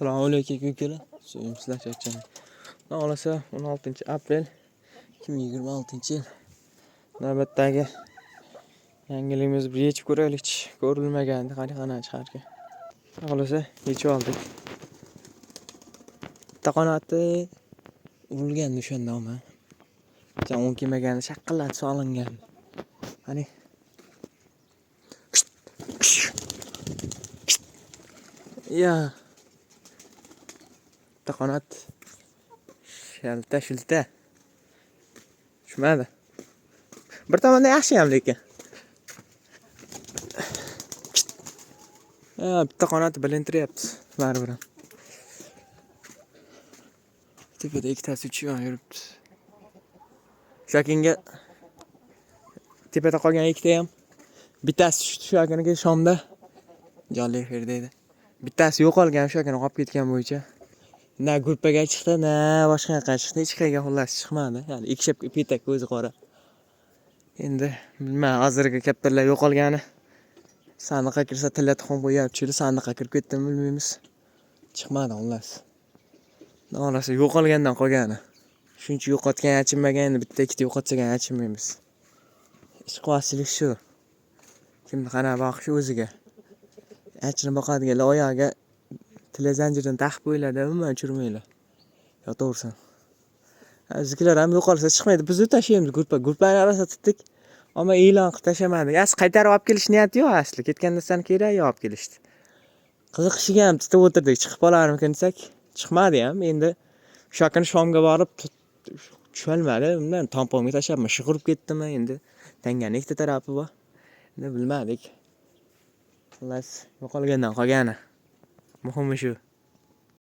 Assalomu alaykum ukalar. Suyumsizlar charchamang. Xudo xohlasa 16 aprel 2026-yil. Navbatdagi yangiligimizni bir yechib ko'raylikchi. Ko'rilmagandi, qani qanaqa chiqarkan. Xudo xohlasa yechib oldik. Bitta qanoti urilgandi o'shanda ama. O'ng kelmaganda shaqqillatib solingan. Qani. Ya. Bitta qanot shalta shilta. Tushmadi. Bir tomondan yaxshi ham lekin. Ha, bitta qanoti bilintiryapti baribir ham. Tepada ikkitasi uchib yuribdi. Shakinga tepada qolgan ikkita ham bittasi tushdi shu akaniga Shomda. Jonli efirda edi. Bittasi yo'qolgan shu akani qolib ketgan bo'yicha. Na gruppaga chiqdi, na boshqa yoqqa chiqdi. Hech qayerga xullas chiqmadi. Ya'ni ikki petak ko'zi qora. Endi bilmayman, hozirgi kaptarlar yo'qolgani. Sandiqqa kirsa tilla tuxum qo'yyapti, sandiqqa kirib ketdimi bilmaymiz. Chiqmadi xullas. Xullas yo'qolgandan qolgani. Shuncha yo'qotgan achinmagan, endi bitta ikkita yo'qotsak ham achinmaymiz. Ishqibozchilik shu. Kimni qanaqa boqishi o'ziga. Achinib boqadiganlar oyog'iga tilla zanjirdan taqib qo'yiladi, umuman uchirmanglar. Yotaversin. Biznikilar ham yo'qolsa chiqmaydi. Biz tashlaymiz gruppa. Gruppani rosa tutdik. Ammo e'lon qilib tashlamadik. Asli qaytarib olib kelish niyati yo'q asli. Ketgan narsani kerak yo'q olib kelishdi. Qiziqishiga ham tutib o'tirdik. Chiqib qolarmikin desak, chiqmadi ham. Endi o'sha kuni Shomga borib tusholmadi. Undan tamponga tashlabmi, shug'urib ketdimi endi. Tangani ikkita tarafi bor. Endi bilmadik. Xullas, yo'qolgandan qolgani. Muhimi shu.